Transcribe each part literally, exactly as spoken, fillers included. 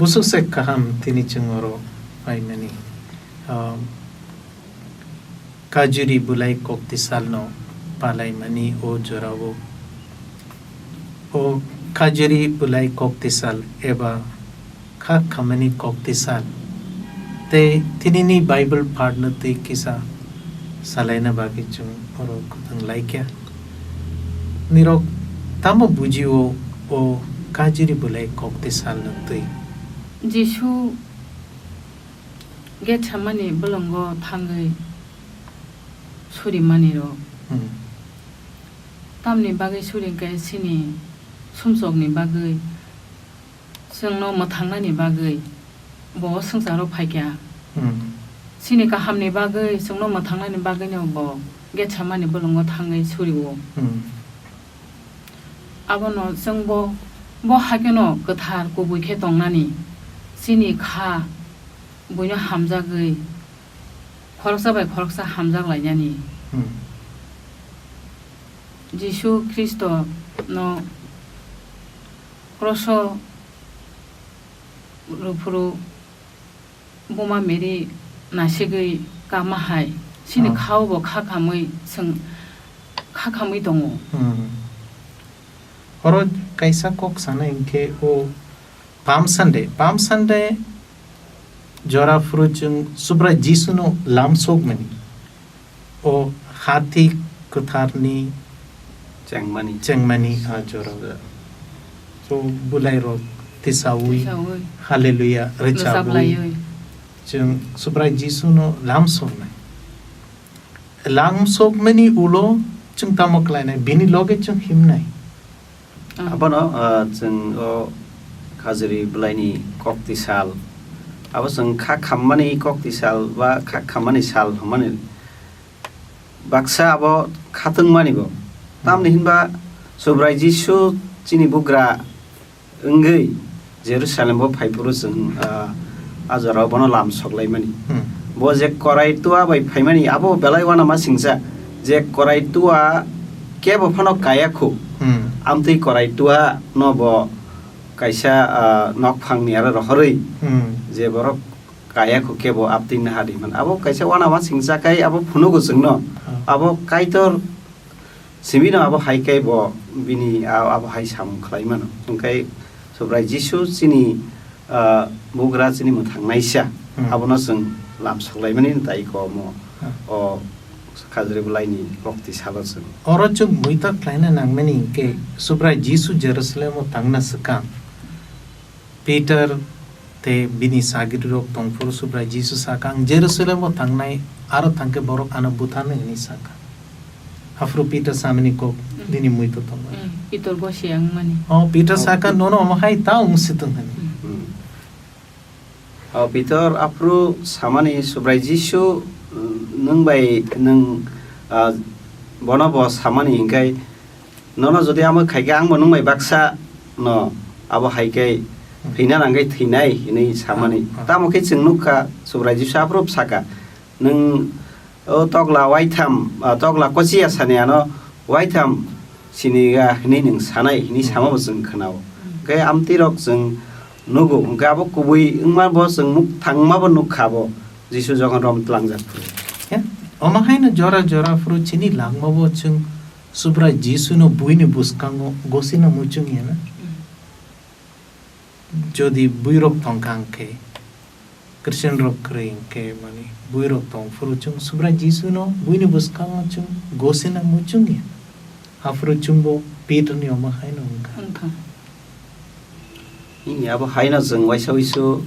Busuk se kaham tini chwng oro phaimani. Ah, Kajuri bwlai koktisalno palaimani o jorao. O Kajuri bwlai koktisal eba kha khamani koktisal tei tinini Bible partno twi kisa salaina bagwi chwng oro kwthang laikha. Nirok tamo bujio o Kajuri bwlai koktisalno twi? Jisu Getsemani bolongo thangwi surimanirok. Hmm. Tamni bagwi suri hwnkhe chini sumsokni bagwi, chwngno mwthangnani bagwi bo o swngcharo phaikha. Hmm. Chini kahamni bagwi, chwngno mwthangnani bagwino bo Getsemani bolongo thangwi surio. Hmm. Abono chwngbo bo haikeno kwthar kubui khe tongnani, chini kha buino hamjagwi khoroksa bai khoroksa hamjak lainani. Hmm. Jisu Khristo no kroso rwphuru Buma Mary nasigwi kama hai, chini Ah. khao bo kha khamwi chwng kha khamwi tongo. Hmm. Oro kaisa kok sana hinkhe o Palm Sunday, Palm Sunday jora phuru chwng Subrai Jisuno lamsokmani. O hati kwtharni Chengmani. Chengmani a jora. So, bwlairok tisaui, Tisaui. Hallelujah rwchabwi Rwchablaiwi. Chwng Subrai Jisuno lamsoknai. Lamsokmani ulo chwng tamo khlainai, bini loge chwng himnai. Ah. Abono, ah, chwng o Kajuri bwlaini kokti sal. Abo chwng kha khammani kokti sal ba kha khammani sal hwnmani baksa abo khatungmani bo. Tamni Hmm. hinba Subrai Jisu chini bugra wngwi Jerusalem bo phaiphuru chwng, ah, a jorao bono lam soklaimani. Hmm. Bo je korai tua bai phaimani abo belai uanama singcha je korai tua kebo phano kaya khu. Hmm. Amtwi korai tua no bo kaisa, ah, nokphangni aro rohorwi Hmm. je borok kaya khu kebo aptwi naha rimani. Abo kaisa uanama singcha kai abo phunugo chwngno. Hmm. Abo Kaitor Simi no abo hai khe bo bini a-, abo hai samung khlai mano. Hwnkhe Subrai Jisu chini, ah, bugra chini mwthangnaisa, Hmm. abono chwng lam soklaimani tai komo Hmm. o Kajri bwlaini kokti salo chwng. Oro chwng muitok khlaina nangmani hinkhe Subrai Jisu Jerusalem o tangna swkang. Peter tei bini sagrirok tongphuru Subrai Jisu sakha, "Ang Jerusalem-o tangnai, aro thangkhe borok ano butharnai," hwnwi sakha. Aphuru Peter samani kok Hmm. bini muito tongo. Hmm, Peter gosi wngmani. O Peter O sakha, Pe- "Nono omo hai ta wng si tong," hwnwi. Hmm. Hmm. O Peter aphuru samani, "Subrai Jisu, nwng bai nwng, ah, bono bo samani hinkhe, nono jodi amo khaikhe, angbo nwng bai baksa no abo hai khe Hmm. thwina nangkhe thwinai," hinwi samani. Hmm. Tamo khe chwng nukha, Subrai Jisu aphuru sakha, "Nwng o tokla waitham, ah, tokla kochiya sani ano waitham sini ga hinwi nwng sanai," hinwi Hmm. sama bo chwng khwnao. Hmm. Hwnkhe amtwirok chwng nugo, hwnkhe abo kubui wngma bo chwng nuk thangma bo nukha bo, Jisu jokhon rom tlangjak phuru. Ya, omo haino jora jora phuru chini langma bo chwng Subrai Jisu no buini bwskango gosina muchung ya na. Hmm. Jodi buirok tongkha hwnkhe, Christian rok kwrwi hwnkhe, mani, buirok tong phuru chwng Subrai Jisu no buini bwskango chwng gosina muchung ya. Aphuru chwngbo Peter ni omo haino wngkha. Wngkha. Ini abo haino chwng waisa wisu,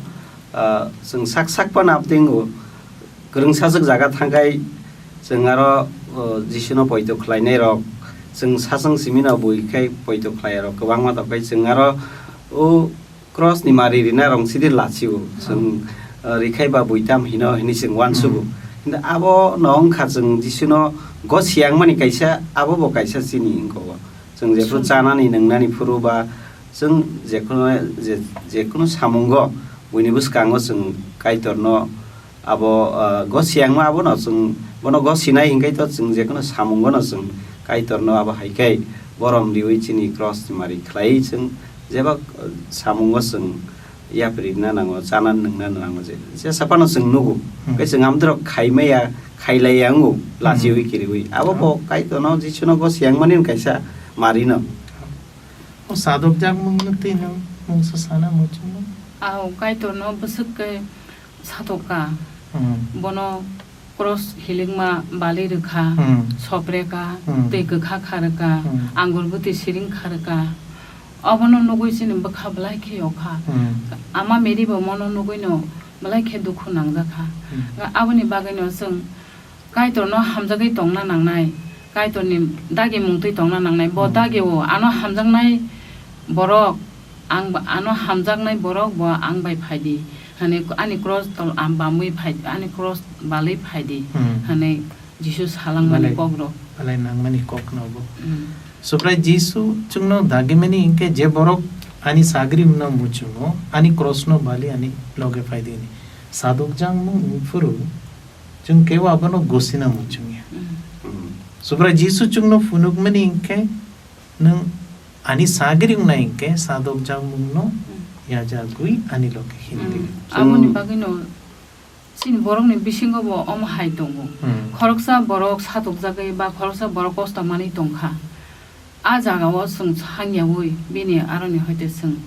ah, chwng sak sak phano abtwi wngo. Kwrwngsa swk jaga thangkhai chwng aro, o, Jisuno poito khlainairok, chwng sachwng simino bui khai poito khlairok kwbangma tongkhai chwng aro o cross ni mari rina rong sidi lachio. Chwng, o, rikhai ba bui tam hino hini chwng uansugo. Hmm. Kintu abo no wngkha chwng Jisuno gosiyang mani kaisa, abo bo kaisa chini wngkha o. Chwng jephru Chwng chanani nwngnani phuru ba chwng jekhunu je, jekhunu samungo buini bwskango chwng Kaitorno Abo, ah, gosiyangma abono chwng, bono gosinai hinkhe to chwng jekheno samungono chwng Kaitorno abo hai khe borom riwi chini cross ni mari khlaiwi chwng jeba, ah, samungo chwng, yapri na nango, chana nungna nango je. Jesa phano chwng nugo. Hmm. Khe chwng amtwrok khaimaya, khailaiya wngo, lachiwi Hmm. kiriwi. Abo bo Hmm. Kaitorno Jisuno gosiyang mani kaisa marino. O sadok jak mung nuk twi nung, mung sa sana muchung nung. Ao Kaitorno bwswk khe satok ka. Hmm. Bono cross hilikma bali rwkha, Hmm. sopre ka, Hmm. twi kwkha kha rwkha, Hmm. angur bwtwi siring kha rwkha. Obono nugwi chini bwkha belai khe yokha. Hmm. Ama Mary bo mono nugwino belai khe dukhu nangjakha. Hmm. Aboni bagwino chwng Kaitorno hamjagwi tongna nangnai, Kaitorni dagimung twi tongna nangnai. Bo Hmm. dagio ano hamjaknai borok, ang ba-, ano hamjaknai borok bo ang bai phaidi, hwnwi ani cross tol-, am bamwi phai, ani cross balwi phaidi, Hmm. hwnwi Jisu salangmani Balai, kokrok. Balai nangmani kokno bo. Hmm. Subrai Jisu chwngno dagimani hinkhe je borok ani sagri wngna muchungo, ani crossno bali ani loge phaidi hwnwi. Sadok jangmung wngphuru chwng kebo abono gosina muchungya. Hmm. Hmm. Subrai Jisu chwngno phunukmani hinkhe nwng ani sagri wngnai hinkhe sadok jangmungno Hmm. yajagwi ani loge himdi. Hmm. Chwng Aboni bagwino chini borokni bisingo bo omo hai tongo. Hmm. Khoroksa borok satokjagwi ba khoroksa borok kosto manwi tongkha. A jagao chwng hangyaui bini aroni hoite chwng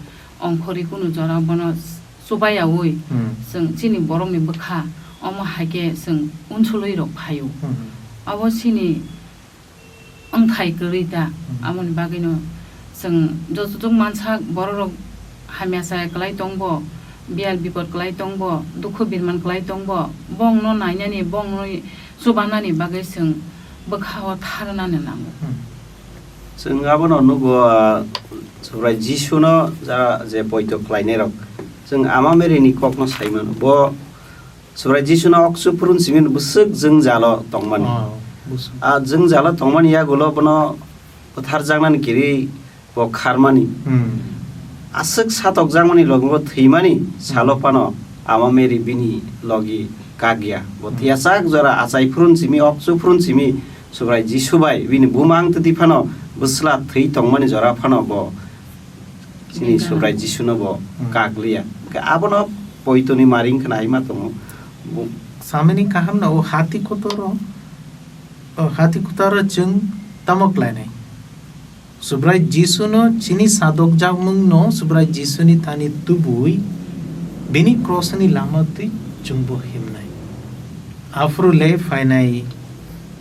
ongkhorwi kunu jora bono chubayaui Hmm. chwng chini borokni bwkha omo hai khe chwng unsulwi rok phaio. Hmm. Abo chini wngthai kwrwi ta, Hmm. Aboni bagwino chwng jototok mansa bororok hamya chaya kwlai tongbo, biyal bipot kwlai tongbo, dukhu birman kwlai tongbo, bongno nainani, bongno chubanani bagwi chwng bwkhao tharnani nango. Hmm. Chwng abono nugo, ah, Subrai Jisuno ja-, je poito khlainairok. Chwng Ama Mary ni kokno sai mano. Bo Subrai Jisuno oksu phurun simi bwswk jwngjalo tongmani. Oh, bwswk. A jwngjalo tongmani yagulo bono bwtharjaknani kiri bo kharmani. Hmm. Aswk satokjakmani logi bo thwimani salo Hmm. phano Ama Mary bini logi kakya. Bo Hmm. thiyachak jora achai phurun simi, oksu phurun simi Subrai Jisu bai bini bumang twtwi phano bwsla thwi tongmani jora phano bo chini Bini Subrai gana. Jisuno bo Hmm. kakliya. Hwnkhe abono poitoni maring khna hai ma tongo. Bu- Samani kaham no o hati kotoro, o hati kotoro chwng tamo khlainai. Subrai Jisuno chini sadokjakmungno Subrai Jisuni thani tubui bini krosni lama twi chwngbo himnai. Aphuru le phainai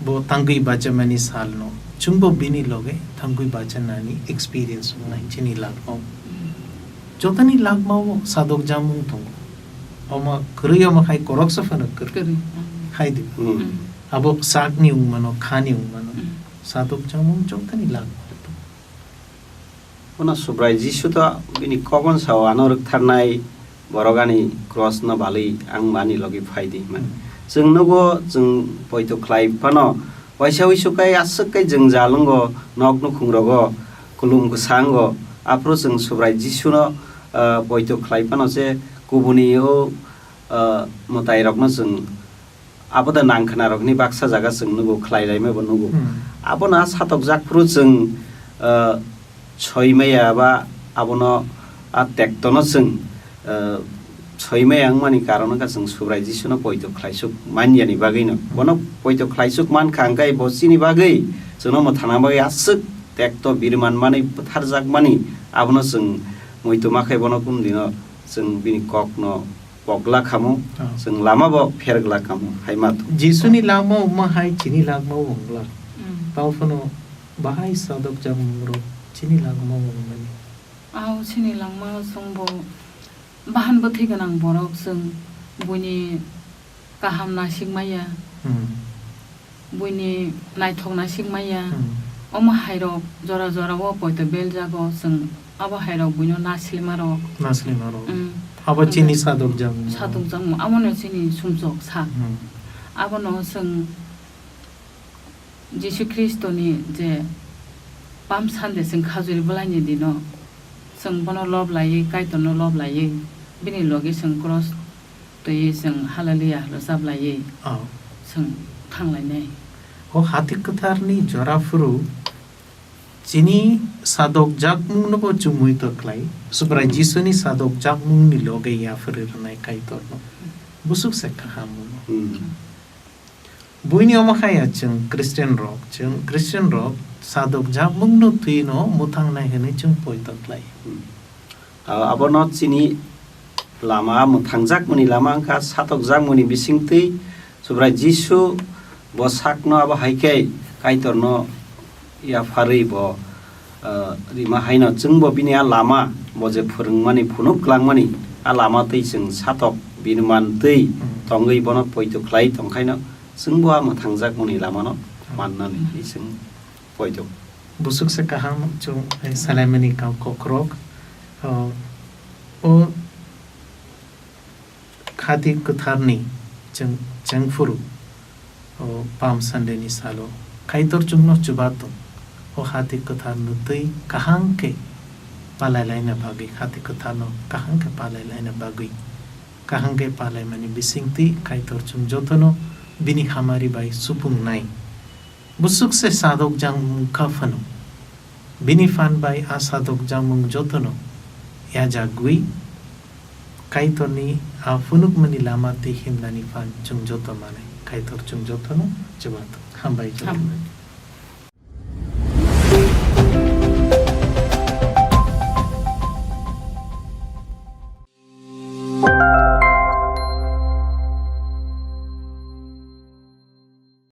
bo tangwi bachamani salno chwngbo bini loge tangwi bachanani experience wngnai chini lagmao. Jotoni lagmao sadokjakmung tongo. Omo kwrwi omo hai koroksa phano kwrwi. Kwrwi. Hai di. Hmm. Hmm. Abo sakni wngmano, khani wngmano. Hmm. Sadokjakmung jotoni lagmao tongo. Bono Subrai Jisu to bini kokon sao ano rwktharnai borok ani cross no balwi ang ani logi phai di hwnmani. Hmm. Chwng nugo chwng poito khlai phano waisa wisu kai aswk kai jwngjal wngo nok nukhung rogo kulum kwsa wngo aphuru chwng Subrai Jisu no, ah, poito khlai phano se kubuni o, ah, mwtai rok no chwng Abo da nang khna rok hwnwi baksa jaga chwng nugo, khlai laima bo nugo. Hmm. Abono a satokjak phuru chwng, ah, soi maya ba abono a tektono chwng, ah, soi maya wngmani karon wngkha chwng Subrai Jisuno poito khlaisuk manyani bagwino. Hmm. Bono poito khlaisuk mankha hwnkhe bo chini bagwi chwngno mwthangna bagwi aswk tekto birman mani bwtharjak mani abono chwng muitu ma khai bono kunu dino chwng bini kokno pok glak khamu, Ah. chwng lama bo pher glak khamu, hai ma thung. Jisuni lama wngma hai chini lama wng glak. Mm. Tao phano bahai sadok jak mungrok chini lama wngmani. Ao chini lama chwng bo bahan bwthwi gwnang borok chwng buini kaham naisik maya. Hmm. Buini naithok naisik maya. Hmm. Omo hairok jora jora o poito beljago chwng abo hairok buino nasilima rok. Nasilima rok. Hmm. Abo chini sadok jang. Sadok jang. Abono chini sumsok sa. Hmm. Abono chwng Jisu Khristoni je Palm Sunday chwng khajuri bwlaini dino chwng bono lob laiwi, Kaitorno lob laiwi, bini logi chwng cross twiwi chwng Hallelujah rwchap laiwi Oh. chwng thang lainai. O hati kwtharni jora phuru Chini sadok jakmung no bo chumui to khlai. Subrai Hmm. Jisu ni sadok jakmung ni loge yapharwi rwnai Kaitor no. Busuk se kaham mung. Hmm. Buini omo hai ya chwng Christian rok, chwng Christian rok sadok jakmung no twi no mwthang nai hwnwi chwng poito khlai. Hmm. Ah, abono chini lama, mwthangjakmani lama wngkha, satokjakmani bisingtwi Subrai Jisu bo sakno abo hai khe Kaitorno yapharwi bo, ah, rima haino chwngbo bini a lama bo je phwrwngmani, phunuk klangmani a lama twi chwng satok bini man twi Hmm. tongwi bono poito khlai tongkhaino chwngbo a mwthangjakmani lamano mannani chwng poito. Busuk se kaham chwng hai salaimani kok-, kokrok. O, o hati kwtharni chwng, chwngphuru, o Palm Sunday ni salo Kaitor chwngno chubatung. O hati kwtharno twi kaham khe palai laina bagwi, hati kwtharno kaham khe palai laina bagwi, kaham khe palaimani bisingtwi Kaitor chwng jotono bini hamari bai supungnai. Busuk se sadok jakmung kha phano, bini phan bai a sadok jakmung jotono yajagwi Kaitorni a phunukmani lama tei himnani phan chwng joto manai. Kaitor chwng jotono chubatung. Hambai joto. Hambai.